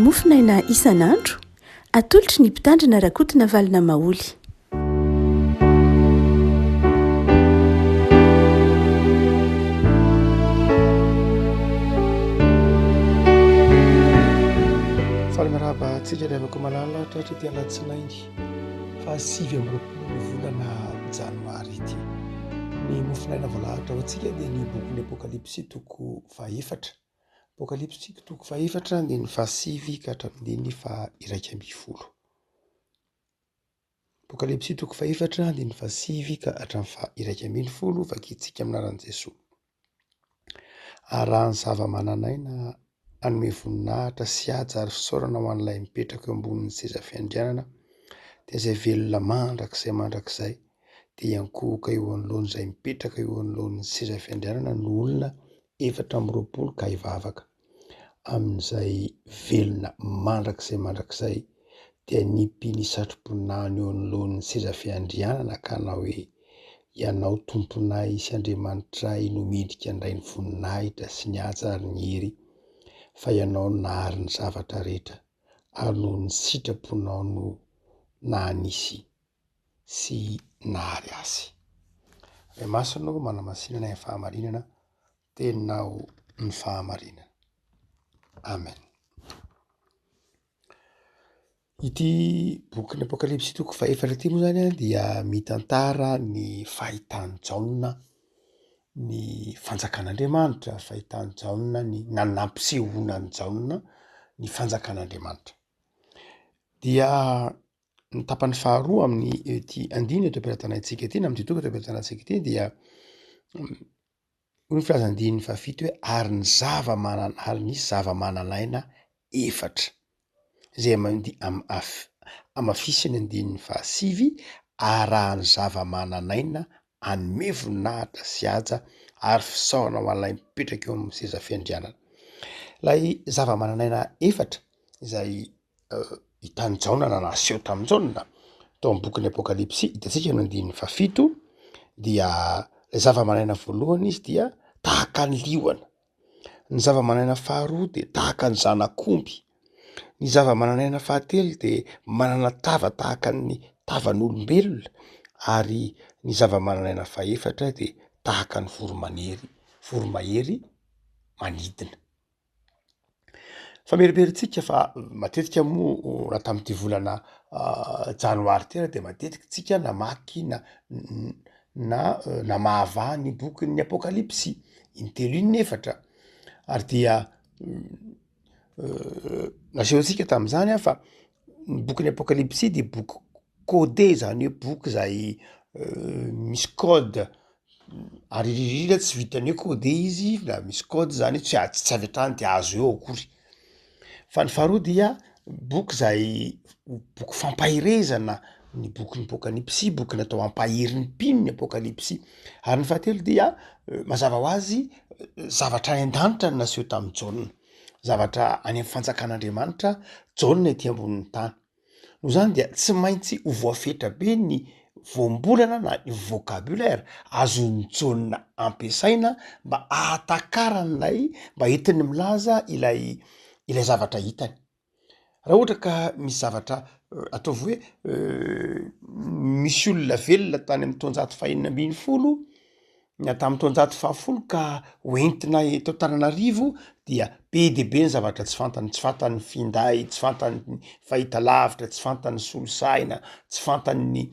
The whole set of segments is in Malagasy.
Mofonaina isan'andro, atolotry ny Mpitandrina Rakotonavalona Maholy. Faly miarahaba antsika ry havako malala tratra ity alatsinainy faha 29 volana janoary ity. Ny mofonaina voalahatra ho antsika dia ny bokin'ny Apokalypsy toko fahefatra. Apokalypsy toko fahefatra andininy fahasivy ka hatramin'ny andininy faha-iraika ambin'ny folo. Apokalypsy toko fahefatra andininy fahasivy ka hatramin'ny faha-iraika ambin'ny folo, vakintsika amin'ny anaran'i Jesoa. Ary raha ny zava-manan'aina hanome voninahitra sy haja ary fisaorana ho an'ilay mipetraka eo ambonin'ny seza fiandrianana, dia izay velona mandrakizay mandrakizay, dia hiankohoka eo anoloan'izay mipetraka eo anoloan'ny seza fiandrianana ny olona 24 ka hivavaka amin'izay velona mandrakizay mandrakizay, dia nipy ny satroboninahiny eo anoloan'ny seza fiandrianana ka hanao hoe, Ianao Tomponay sy Andriamanitray no mendrika handray ny voninahitra sy ny haja ary ny hery, fa Ianao no nahary ny zavatra rehetra, ary noho ny sitraponao no nahanisy sy nahary azy. Ray Masina ô, manamasina anay amin'ny fahamarinana, Teninao ny fahamarinana. Amen. Ity bokin'ny Apokalypsy toko fahefatra ity moa zany a dia mitantara ny fahitan'i Jaona ny fanjakan'Andriamanitra, fahitan'i Jaona ny na nampisehoana an'i Jaona ny fanjakan'Andriamanitra. Dia ny tapany faharoa amin'ny ity andininy eto am-pelatanantsika ity na amin'ity toko eto am-pelatanantsika ity dia hoy ny filazan'ny andininy fahafito hoe ary ny zava-manan- ary nisy zava-manan'aina efatra izay mandi- am- af- hamafisiny andininy fahasivy arahan'ny zava-manan'aina hanome voninahitra sy haja ary fisaorana ho an'ilay mipetraka eo amin'ny seza fiandrianana. Ilay zava-manan'aina efatra izay hitan'i Jaona na naseho tamin'i Jaona tao amin'ny bokin'ny Apokalypsy, hitantsika ny andininy fahafito dia ilay zava-manan'aina voalohany izy dia tahaka ny liona, ny zava-manan'aina faharoa de tahaka ny zanak'omby, ny zava-manan'aina fahatelo de manana tava tahaka ny tavan'olombelona ary ny zava-manan'aina fahefatra de tahaka ny voromanery, voromahery manidina. Famerimberentsika fa matetika moa raha tamin'ity volana janoary ity ary de matetika tsika namaky na na namahavaha ny bokin'ny apokalypsy, intelo inefatra ary dia nasehontsika tamin'izany ah fa ny bokin'ny apokalypsy de boky codé zany hoe boky zay misy code Ary indrindra tsy vitan'ny hoe codé izy na misy code zany tsy a- tsy avy hatrany de azo eo akory, fa ny faharoa dia boky zay boky fampaherezana ny bokin'ny apokalypsy, boky natao hampahery ny mpino ny apokalypsy, ary ny fahatelo dia mazava ho azy zavatra any an-danitra no naseho tamin'i Jaona, zavatra any amy fanjakan'Andriamanitra Jaona ety ambonin'ny tany. Noho izany dia tsy maintsy ho voafetra be ny voambolana na ny vocabulaire azon'i Jaona ampiasaina mba hahatakarany ilay, mba entiny milaza ilay ilay zavatra hitany. Raha ohatra ka misy zavatra ataovy hoe misy olona velona tany amin'ny taonjato fahenina ambin'ny folo na tamin'ny taonjato fahafolo ka hoentina eto Antananarivo dia be dia be ny zavatra tsy fantany, tsy fantany finday, tsy fantany fahitalavitra, tsy fantany solosaina, tsy fantany ny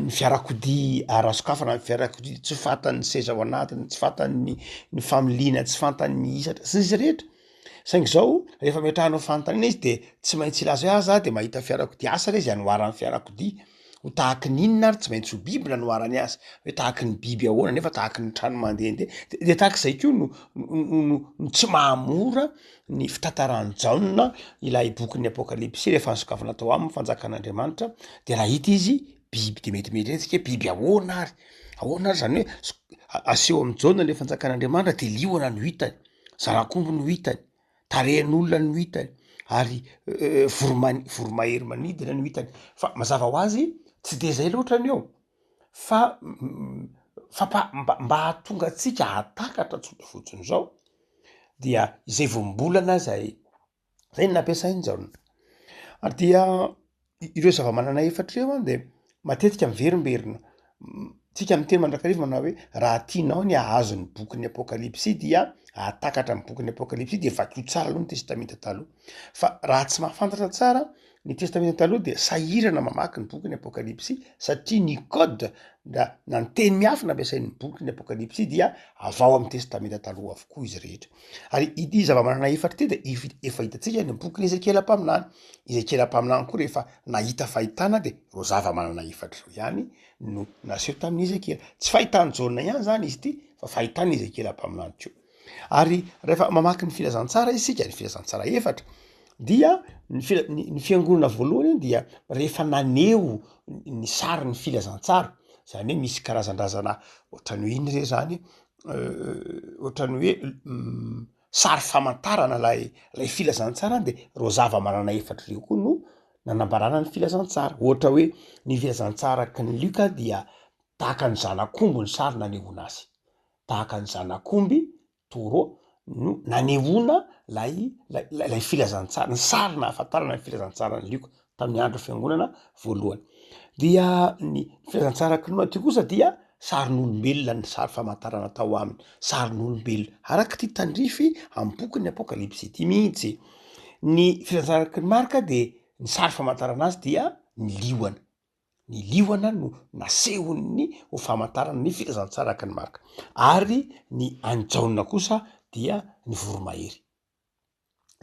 ny fiarakodia ary raha sokafana ny fiarakodia tsy fantany ny seza ao anatiny, tsy fantany ny ny familiana, tsy fantany ny hisatra sy ny sisa rehetra, saingy zao rehefa ametrahanao fanontaniana izy de tsy maintsy hilaza hoe ah za de mahita fiarakodia, asa re zay anoharan'ny fiarakodia. ho tahaky ny inona ary tsy maintsy ho biby nanoharany azy hoe tahaky ny biby ahoana nefa tahaky ny trano mandehandeha de tahak'izay koa no no no tsy mahamora ny fitantaran'i Jaona ilay bokin'ny apokalypsy rehefa nisokafana tao aminy fanjakan'Andriamanitra de nahita izy biby de mety mieritreritra hoe biby ahoana ary ahoana ary zany hoe aseho amin'i Jaona le fanjakan'Andriamanitra de liona no hitany, zanak'omby no hitany. tarehin'olona no hitany ary voroma- voromahery manidina no hitany fa mazava ho azy tsy de zay loatra ny eo fa fampa- mba mba hahatonga antsika hahatakatra tsotra fotsiny zao dia izay voambolana zay. Zay no nampiasain'i Jaona. Ary dia ireo zava-manana efatra ireo an de matetika miverimberina. Tsika miteny mandrakariva manao hoe raha tianao ny hahazo ny bokin'ny apokalypsy dia hahatakatra ny bokin'ny apokalypsy dia vakio tsara aloha ny testamenta taloha. Fa raha tsy mahafantatra tsara ny testamenta taloha dia sahirana mamaky ny bokin'ny apokalypsy satria ny code na na ny teny miafina ampiasain'ny bokin'ny apokalypsy dia avy ao amin'ny testamenta taloha avokoa izy rehetra. Ary ity zava-manana efatra ity dia efa hitantsika any amin'ny bokin'i Ezekiela mpaminany. Ezekiela mpaminany koa rehefa nahita fahitana dia ireo zava-manana efatra ireo ihany no naseho tamin'i Ezekiela. Tsy fahitan'i Jaona ihany zany izy ity fa fahitan'i Ezekiela mpaminany koa. Ary rehefa mamaky ny filazantsara isika, ny filazantsara efatra, dia ny fila- ny ny fiangonana voalohany dia rehefa naneho ny sarin'ny filazantsara, zany hoe misy karazan-drazana ohatran'ny hoe inona re zany, ohatran'ny hoe sary famantarana lay lay filazantsara de reo zava-manana efatra reo koa no nanambarana ny filazantsara, ohatra hoe ny filazantsara araka ny Lioka dia tahaka ny zanak'omby ny sary nanehoana azy, tahaka ny zanak'omby, taureau, no nanehoana lay lay lay filazantsara, ny sary nahafantarana ny filazantsaran'i Lioka tamin'ny andro fiangonana voalohany. Dia ny filazantsara araka ny Matio kosa dia sarin'olombelona ny sary famantarana tao aminy, sarin'olombelona araka ity tandrify amin'ny bokin'ny Apokalypsy ity mihitsy. Ny filazantsara araka ny Marka dia ny sary famantarana azy dia ny liona, ny liona no nasehon'ny ho famantarana ny filazantsara araka ny Marka, ary ny an'i Jaona kosa dia ny voromahery.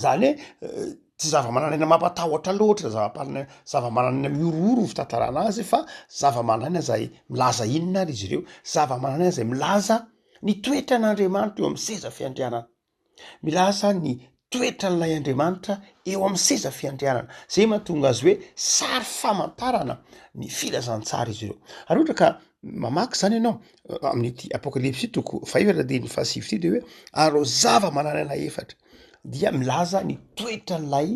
Zany hoe tsy zava-manan'aina mampatahotra loatra, zava-panana- zava-manan'aina mihorohoro ny fitantarana azy fa zava-manan'aina zay milaza inona ary izy ireo? Zava-manan'aina zay milaza ny toetran'Andriamanitra eo amy seza fiandrianana, milaza ny toetran'ilay Andriamanitra eo amy seza fiandrianana, zay mahatonga azy hoe sary famantarana ny filazantsara izy ireo. Ary ohatra ka mamaky zany ianao amin'ity apokalypsy toko fahefatra andininy fahasivy ity de hoe ary ireo zava-manan'aina efatra dia milaza ny toetran'ilay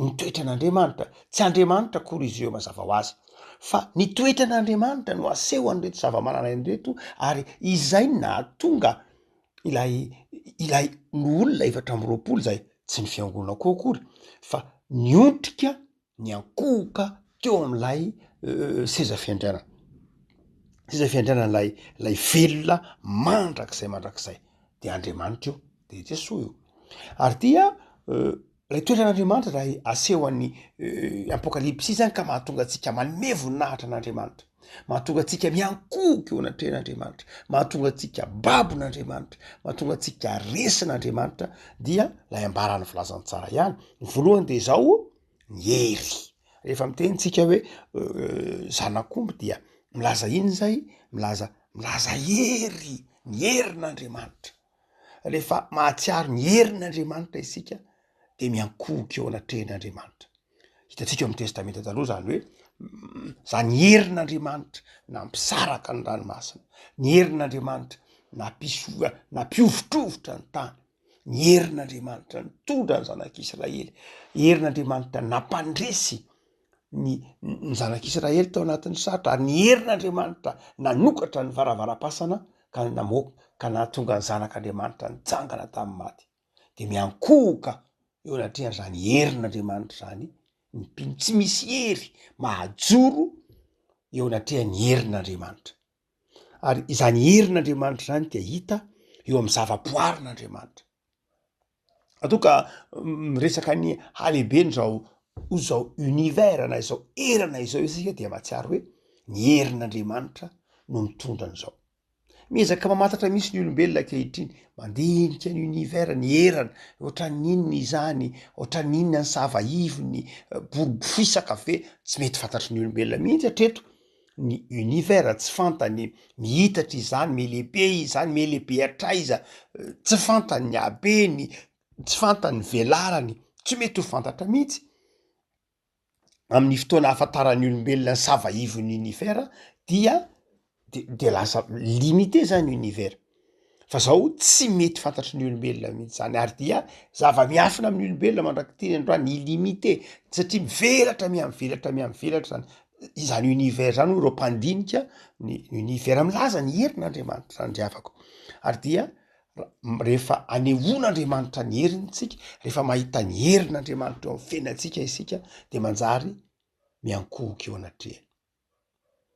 ny toetran'Andriamanitra, tsy Andriamanitra akory izy ireo mazava ho azy fa ny toetran'Andriamanitra no aseho an'ireto zava-manan'aina ireto ary izay no nahatonga ilay ilay olona 24 izay tsy ny fiangonana koa akory fa niondrika niankohoka teo amin'ilay seza fiandrianana, seza fiandrianan'ilay lay velona mandrakizay mandrakizay, de Andriamanitra io, de Jesoa io, ary dia lay toetran'Andriamanitra raha aseho an'ny apokalypsy zany ka mahatonga antsika manome voninahitra an'Andriamanitra, mahatonga antsika miankohoka eo anatrehan'Andriamanitra, mahatonga antsika babon'Andriamanitra, mahatonga antsika resin'Andriamanitra dia lay ambaran'ny filazantsara ihany, ny voalohany de zao ny hery, rehefa miteny tsika hoe zanak'omby dia milaza inona zay? Milaza milaza hery, ny herin'Andriamanitra, rehefa mahatsiaro ny herin'Andriamanitra isika de miankohoka eo anatrehan'Andriamanitra, hitantsika eo amy testamenta taloha zany hoe zany herin'Andriamanitra nampisaraka ny ranomasina, ny herin'Andriamanitra nampisy nampihovitrovitra ny tany, ny herin'Andriamanitra nitondra ny zanak'Israely, herin'Andriamanitra nampandresy ny ny zanak'Israely tao anatin'ny sarotra, ary ny herin'Andriamanitra nanokatra ny varavaram-pasana ka namoaka ka nahatonga ny zanak'Andriamanitra nitsangana tamin'ny maty. De miankohoka eo anatrehan'izany herin'Andriamanitra zany ny mpino, tsy misy hery mahajoro eo anatrehan'ny herin'Andriamanitra. Ary izany herin'Andriamanitra izany dia hita eo amin'ny zava-boarin'Andriamanitra. Raha toa ka miresaka ny halehiben'izao izao univers na izao erana izao isika dia mahatsiaro hoe ny herin'Andriamanitra no mitondra an'izao. Miezaka mamantatra mihitsy ny olombelona ankehitriny, mandinika ny univers, ny erana, ohatran'ny inona izany, ohatran'ny inona ny sava ivony, boribory fisaka ve, tsy mety fantatry ny olombelona mihitsy hatreto. ny univers tsy fantany, mihitatra izany, mihalehibe izany, mihalehibe hatraiza, tsy fantany ny habeny, tsy fantany ny velarany, tsy mety ho fantatra mihitsy. Amin'ny fotoana ahafantaran'ny olombelona ny sava ivon'ny univers dia de de lasa limité zany univers. Fa zao tsy mety fantatry ny olombelona mihitsy zany ary dia zava-miafina amin'ny olombelona mandrak'ity ny androany, illimité satria mivelatra mihamivelatra mihamivelatra zany izany univers zany hoy ireo mpandinika ny univers milaza ny herin'Andriamanitra zany ry havako ary dia. Rehefa anehoan'Andriamanitra ny heriny tsika, rehefa mahita ny herin'Andriamanitra eo amin'ny fiainantsika isika de manjary miankohoka eo anatrehany,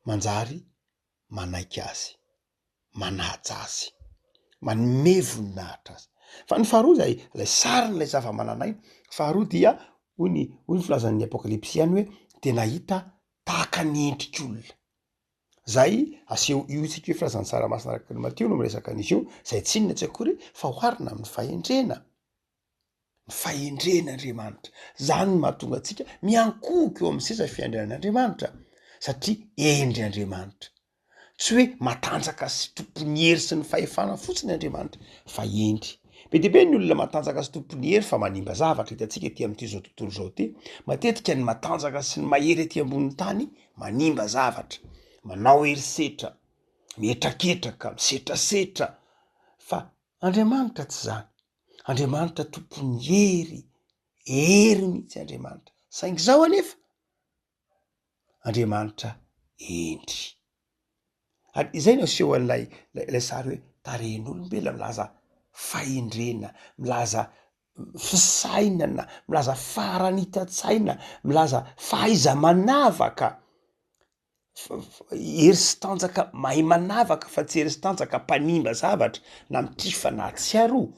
manjary manaiky azy, manaja azy, manome voninahitra azy. Fa ny faharoa zay, lay sarin'ilay zava-manan'aina, faharoa dia hoy ny hoy ny filazan'ny apokalypsy ihany hoe de nahita tahaka ny endrik'olona. Zay aseho io isika hoe filazantsara masina araka ny Matio no miresaka an'izy io, zay tsy inona tsy akory fa oharina amin'ny fahendrena. Ny fahendren'Andriamanitra. Zany no mahatonga antsika miankohoka eo amin'ny seza fiandrianan'Andriamanitra satria hendry Andriamanitra. Tsy hoe matanjaka sy tompon'ny hery sy ny fahefana fotsiny Andriamanitra fa hendry. Be dia be ny olona matanjaka sy tompon'ny hery fa manimba zavatra, hitantsika ety amin'ity zao tontolo izao ity. Matetika ny matanjaka sy ny mahery ety ambonin'ny tany manimba zavatra, manao herisetra, mihetraketraka, misetrasetra, fa Andriamanitra tsy zany. Andriamanitra tompon'ny hery, hery mihitsy Andriamanitra. Saingy zao anefa, Andriamanitra hendry. Ary izay no asehon'ilay ilay sary hoe tarehin'olombelona milaza fahendrena, milaza fisainana, milaza faharanitan-tsaina, milaza fahaiza-manavaka. Hery sy tanjaka mahay manavaka fa tsy hery sy tanjaka mpanimba zavatra na mitrifana atsy sy aroa.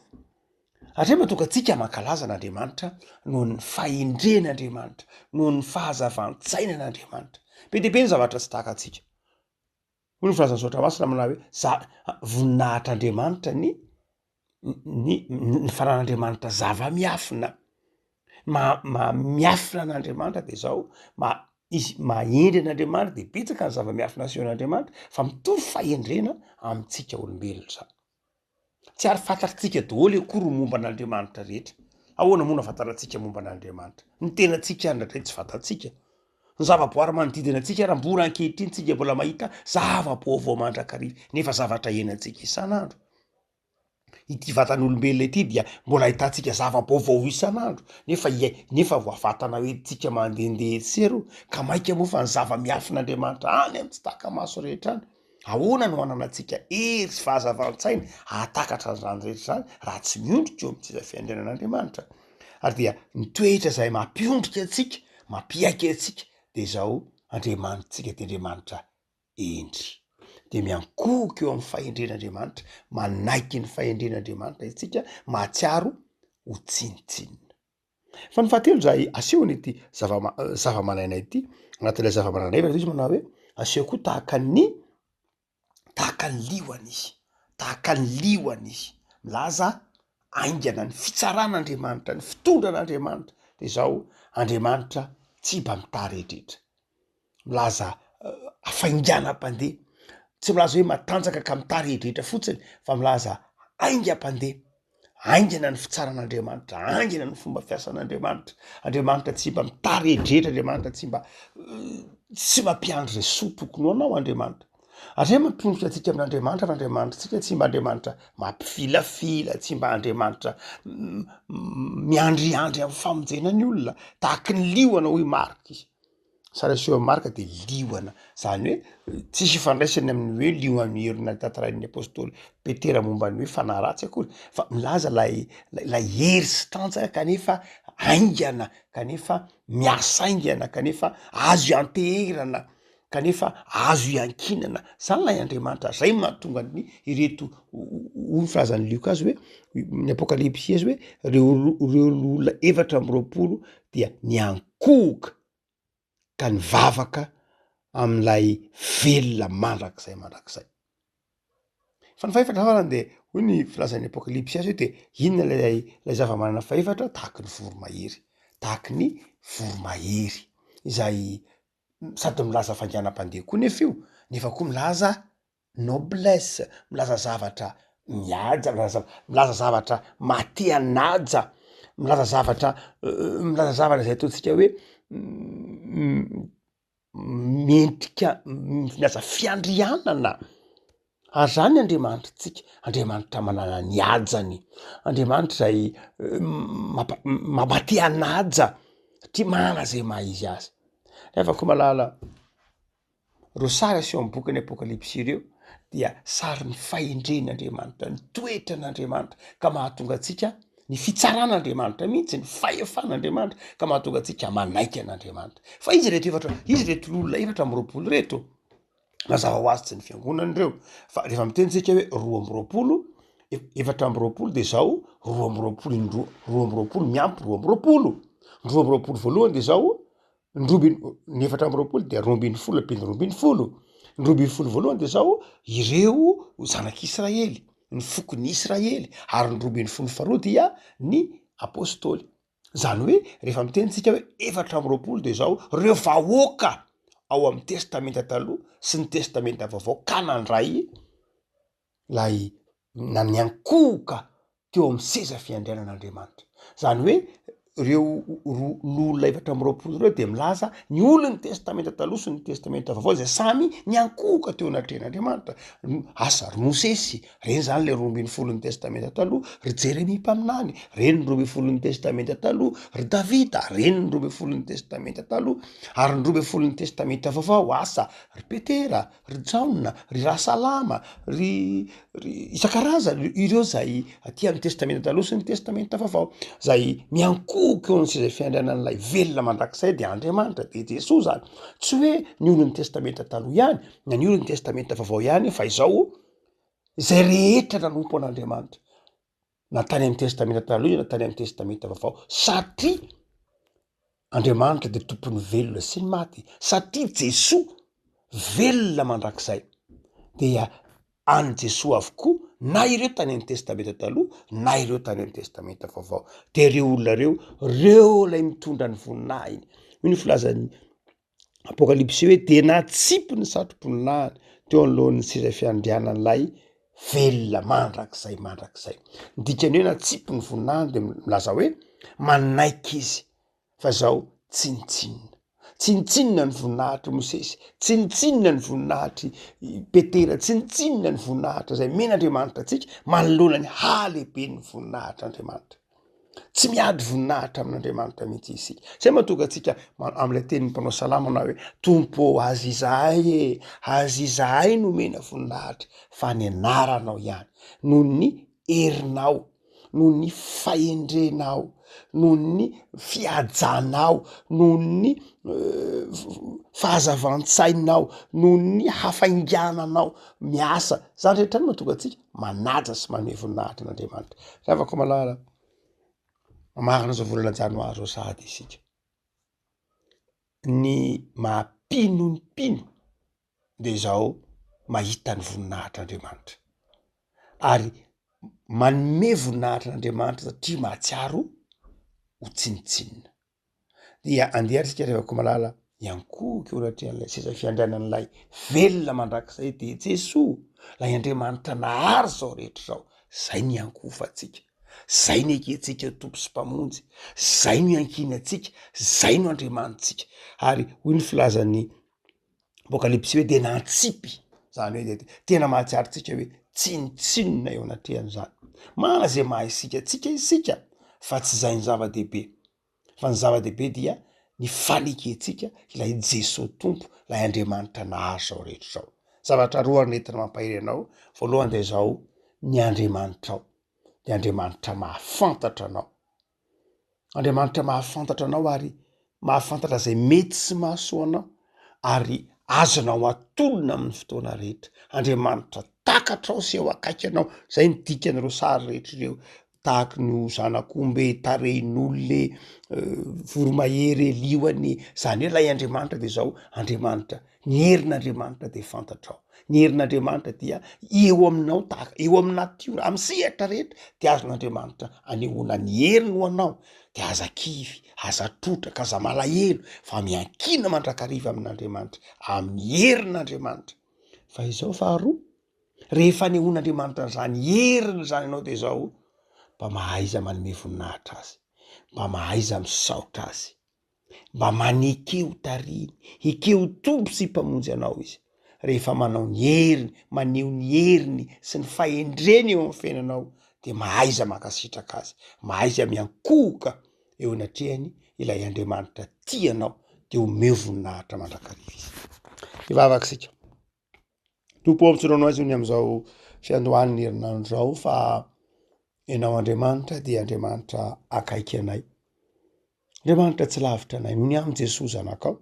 Hatreto mahatonga antsika mankalaza an'Andriamanitra noho ny fahendren'Andriamanitra, noho ny fahazavan-tsainan'Andriamanitra. Be dia be ny zavatra tsy takantsika. Hoy ny filazan'ny soratra masina manao hoe za- voninahitr'Andriamanitra ny ny ny fanan'Andriamanitra zava-miafina. Maha maha miafina an'Andriamanitra de zao, maha izy maha-hendry an'Andriamanitra de betsaka ny zava-miafina asehon'Andriamanitra fa mitovy fahendrena amintsika olombelona zany. Tsy ary fantatritsika daholo akory ny momba an'Andriamanitra rehetra. Ahoana moa no ahafantarantsika momba an'Andriamanitra? Ny tenantsika ary indraindray tsy fantatsika. Ny zavaboary manodidina antsika ary mbola ankehitriny tsika mbola mahita zava-baovao mandrakariva nefa zavatra iainantsika isan'andro. Ity vatan'olombelona ity dia mbola ahitantsika zava-baovao isan'andro nefa iay- nefa voavatana hoe tsika mandehandeha etsy sy eroa ka mainka moa fa ny zava-miafin'Andriamanitra any amin'ny tsy taka-maso rehetra any. Ahoana no hananantsika hery sy fahazavan-tsaina hahatakatra an'izany rehetra izany raha tsy miondrika eo amin'ny seza fiandrianan'Andriamanitra? Ary dia ny toetra izay mampiondrika antsika, mampiaiky antsika de izao, Andriamanitsika dia Andriamanitra hendry. Dia miankohoka eo amin'ny fahendren'Andriamanitra, manaiky ny fahendren'Andriamanitra isika, mahatsiaro ho tsinontsinona. Fa ny fahatelo izay asehony ity zava- zava-mananaina ity, anatin'ilay zava-mananaina izy manao hoe aseho koa tahaka ny tahaka ny liona izy, tahaka ny liona izy, milaza haingana ny fitsaran'Andriamanitra, ny fitondran'Andriamanitra, de zao Andriamanitra tsy mba mitaredretra. milaza hafainganam-pandeha, tsy milaza hoe matanjaka ka mitaredretra fotsiny fa milaza haingam-pandeha, haingana ny fitsaran'Andriamanitra, haingana ny fomba fiasan'Andriamanitra, Andriamanitra tsy mba mitaredretra, Andriamanitra tsy mba tsy mampiandry zay soa tokony ho anao Andriamanitra, ary zay mampiondrika antsika amin'Andriamanitra fa Andriamanitra tsika tsy mba Andriamanitra mampifilafila, tsy mba Andriamanitra miandriandry amin'ny famonjena ny olona, tahaky ny liona hoy Marka izy. Sary aseho amin'i Marka dia liona, zany hoe tsisy ifandraisany amin'ny hoe liona mierona tantarain'ny apostoly Petera momba ny hoe fanahy ratsy akory fa milaza lay lay hery sy tanjaka kanefa haingana, kanefa miasa haingana, kanefa azo ianteherana, kanefa azo iankinana, zany lay Andriamanitra, zay no mahatonga ny ireto hoy ny filazan'i Lioka azy hoe ny apokalypsy azy hoe reo reo olona 24 dia niankohoka ka nivavaka amin'ilay velona mandrakizay mandrakizay. Fa ny fahefatra farany de hoy ny filazan'ny apokalypsy azy hoe de inona lay lay zava-manana fahefatra? Tahaky ny voromahery, tahaky ny voromahery izay sady milaza fainganam-pandeha koa nefa io nefa koa milaza noblesse, milaza zavatra mihaja, milaza milaza zavatra maha te hanaja, milaza zavatra milaza zavatra zay ataontsika hoe mendrika milaza fiandrianana, ary zany Andriamanitritsika, Andriamanitra manana ny hajany, Andriamanitra zay mampa- maha te hanaja satria manana zay maha izy azy, nefa koa malala. Reo sary aseho amin'ny bokin'ny Apokalypsy ireo. dia sarin'ny fahendren'Andriamanitra, ny toetran'Andriamanitra ka mahatonga antsika, ny fitsaran'Andriamanitra mihitsy, ny fahefan'Andriamanitra ka mahatonga antsika manaiky an'Andriamanitra. Fa iza ireto efatra, iza ireto loholona 24 ireto? Mazava ho azy tsy ny fiangonana ireo, fa rehefa miteny tsika hoe 22, 24 de zao 22 indroa, 22 miampy 22, ny 22 voalohany de zao, ny roa ambin'ny, ny 24 dia 12 ampian'ny 12, ny 12 voalohany de zao ireo zanak'Israely, ny fokon'i Israely, ary ny 12 faharoa dia ny apôstôly. Zany hoe rehefa miteny tsika hoe 24 de zao reo vahoaka ao amin'ny testamenta taloha sy ny testamenta vaovao ka nandray lay na niankohoka teo amin'ny seza fiandrianan'Andriamanitra. Zany hoe reo ro loholona 24 ireo de milaza ny olon'ny testamenta taloha sy ny testamenta vaovao zay samy niankohoka teo anatrehan'Andriamanitra. Asa ry Mosesy, reny zany le 12n'ny testamenta taloha, ry Jeremia mpaminany, reny ny 12n'ny testamenta taloha, ry Davida, reny ny 12n'ny testamenta taloha, ary ny 12n'ny testamenta vaovao, asa ry Petera, ry Jaona, ry Rasalama, ry ry isan-karazany, ireo zay aty amin'ny testamenta taloha sy ny testamenta vaovao, zay miankohoka eo amin'ny seza fiandrianan'ilay velona mandrakizay dia Andriamanitra, dia Jesoa zany. Tsy hoe ny olon'ny testamenta taloha ihany na ny olon'ny testamenta vaovao ihany fa izao zay rehetra nanompo an'Andriamanitra na tany amin'ny testamenta taloha io na tany amin'ny testamenta vaovao satria Andriamanitra dia tompon'ny velona sy ny maty satria Jesoa velona mandrakizay dia an'i Jesoa avokoa na ireo tany amin'ny testamenta taloha na ireo tany amin'ny testamenta vaovao de ireo olona ireo reo lay mitondra ny voninahiny hoy ny filazan'ny Apokalypsy hoe dia natsipy ny satroboninahiny teo anoloan'ny seza fiandrianan'ilay velona mandrakizay mandrakizay. Ny dikany hoe natsipy ny voninahiny de milaza hoe manaiky izy fa zao tsinontsinona. Tsinontsinona ny voninahitr'i Mosesy, tsinontsinona ny voninahitr'i Petera, tsinontsinona ny voninahitra izay omen'Andriamanitra antsika manoloana ny halehiben'ny voninahitr'Andriamanitra. Tsy miady voninahitra amin'Andriamanitra mihitsy isika. Zay mahatonga antsika amin'ilay tenin'ny mpanao salamo na hoe Tompo ô, aza izahay e, aza izahay no omena voninahitra fa ny anaranao ihany, noho ny herinao, noho ny fahendrenao, noho ny fihajanao, noho ny fahazavan-tsainao, noho ny hafaingananao miasa. Zany rehetra zany mahatonga antsika manaja sy manome voninahitra an'Andriamanitra. Ry havako malala, mamarana izao volana janoary izao sahady isika. Ny maha mpino ny mpino de izao mahita ny voninahitr'Andriamanitra ary manome voninahitra an'Andriamanitra satria mahatsiaro ho tsinontsinona. Dia andeha ary isika ry havako malala hiankohoka eo anatrehan'ilay seza fiandrianan'ilay velona mandrakizay dia Jesoa, ilay Andriamanitra nahary izao rehetra izao, zay no iankohofantsika, zay no ekentsika ho Tompo sy Mpamonjy, zay no iankinantsika, zay no Andriamanitsika. Ary hoy ny filazan'ny Apokalypsy hoe dia nantsipy, zany hoe dia tena mahatsiaro antsika hoe tsinontsinona eo anatrehan'izany. Manana izay maha isika antsika isika fa tsy izay ny zava-dehibe. Fa ny zava-dehibe dia ny fanekentsika ilay Jesoa Tompo, ilay Andriamanitra nahary izao rehetra izao. Zavatra roa ary nentina mampahery anao, voalohany dia izao, ny Andriamanitrao dia Andriamanitra mahafantatra anao. Andriamanitra mahafantatra anao ary mahafantatra izay mety sy mahasoa anao ary azonao atolona amin'ny fotoana rehetra. Andriamanitra takatrao sy eo akaiky anao, zay ny dikan'ireo sary rehetra ireo, tahaky ny ho zanak'omby e, tarehin'olona e, voromahery e, liona e, zany hoe ilay Andriamanitra de zao, Andriamanitra, ny herin'Andriamanitra de fantatrao, ny herin'Andriamanitra dia eo aminao tahaka, eo amin'ny natiora, amin'ny sehatra rehetra de azon'Andriamanitra anehoana ny heriny ho anao, de aza kivy, aza trotraka, aza malahelo fa miankina mandrakariva amin'Andriamanitra, amin'ny herin'Andriamanitra. Fa izao faharoa, rehefa anehoan'Andriamanitra an'izany heriny izany anao de izao, mba mahaiza manome voninahitra azy, mba mahaiza misaotra azy, mba maneke ho tarihiny, ekeo ho Tompo sy Mpamonjy anao izy. Rehefa manao ny heriny, maneho ny heriny sy ny fahendreny eo amin'ny fiainanao de mahaiza mankasitraka azy, mahaiza miankohoka eo anatrehany ilay Andriamanitra tia anao de omeo voninahitra mandrakariva izy. Hivavaka isika. Tompo ô, mitsodrano azy ny amin'izao fiandohan'ny herinandro izao fa Ianao Andriamanitra dia Andriamanitra akaiky anay. Andriamanitra tsy lavitra anay noho ny amin'i Jesoa Zanakao.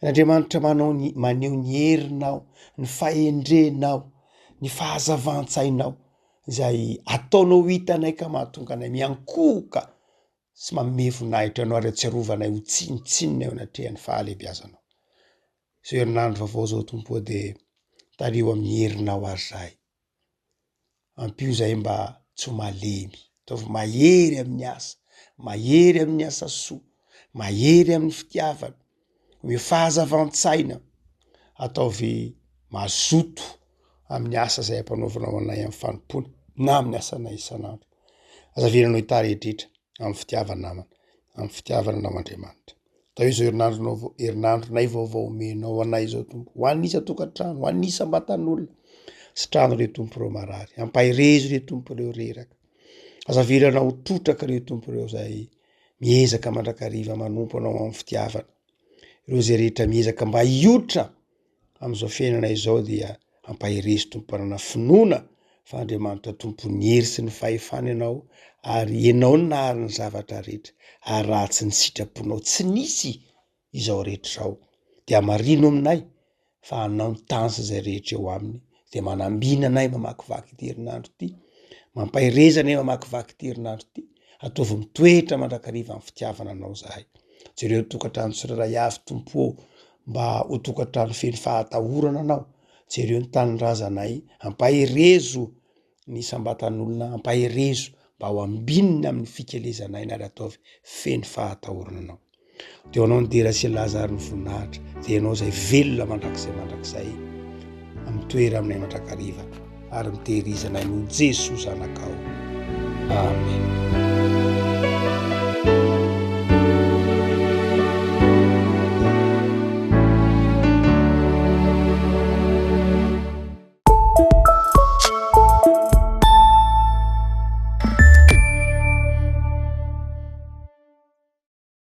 Andriamanitra manao ny maneho ny herinao, ny fahendrenao, ny fahazavan-tsainao izay ataonao hitanay ka mahatonga anay miankohoka sy manome voninahitra anao ary atsiarovanay ho tsinontsinona eo anatrehan'ny fahalehibiazanao. Izao herinandro vaovao izao Tompo ô dia tariho amin'ny herinao ary izahay. Ampio izahay mba tsy ho malemy. Ataovy mahery amin'ny asa, mahery amin'ny asa soa, mahery amin'ny fitiavana, omeo fahazavan-tsaina, ataovy mazoto amin'ny asa izay ampanaovinao anay amin'ny fanompoana na amin'ny asanay isan'andro. Aza avelanao hitaredretra amin'ny fitiavana namana, amin'ny fitiavana anao Andriamanitra. Atao izao herinandronao vao- herinandronay vaovao omenao anay izao Tompo, ho an'ny isan-tokantrano, ho an'ny isam-batan'olona, sitrano ireo Tompo ireo marary, ampaherezo ireo Tompo ireo reraka, aza avelanao ho trotraka ireo Tompo ireo izay miezaka mandrakariva manompo anao amin'ny fitiavana, ireo izay rehetra miezaka mba hiotra amin'izao fiainana izao dia ampaherezo Tompo hanana finoana fa Andriamanitra Tompon'ny hery sy ny fahefana Ianao ary Ianao no nahary ny zavatra rehetra ary raha tsy ny sitraponao tsy nisy izao rehetra izao dia hamarino aminay fa Anao ny tany sy izay rehetra eo aminy dia manambina anay mamakivaky ity herinandro ity, mampahereza anay mamakivaky ity herinandro ity, ataovy mitoetra mandrakariva amin'ny fitiavana Anao izahay. Jereo ny tokantrano tsirairay avy Tompo ô, mba ho tokantrano feno fahatahorana Anao, jereo ny tanindrazanay, ampaherezo ny isam-batan'olona, ampaherezo mba ho ambinina amin'ny fikelezan'aina ary ataovy feno fahatahorana Anao. Dia ho Anao ny dera sy ny laza ary ny voninahitra, dia Ianao izay velona mandrakizay mandrakizay, mitoera aminay mandrakariva ary mitehirizanay noho Jesoa Zanakao. Amen.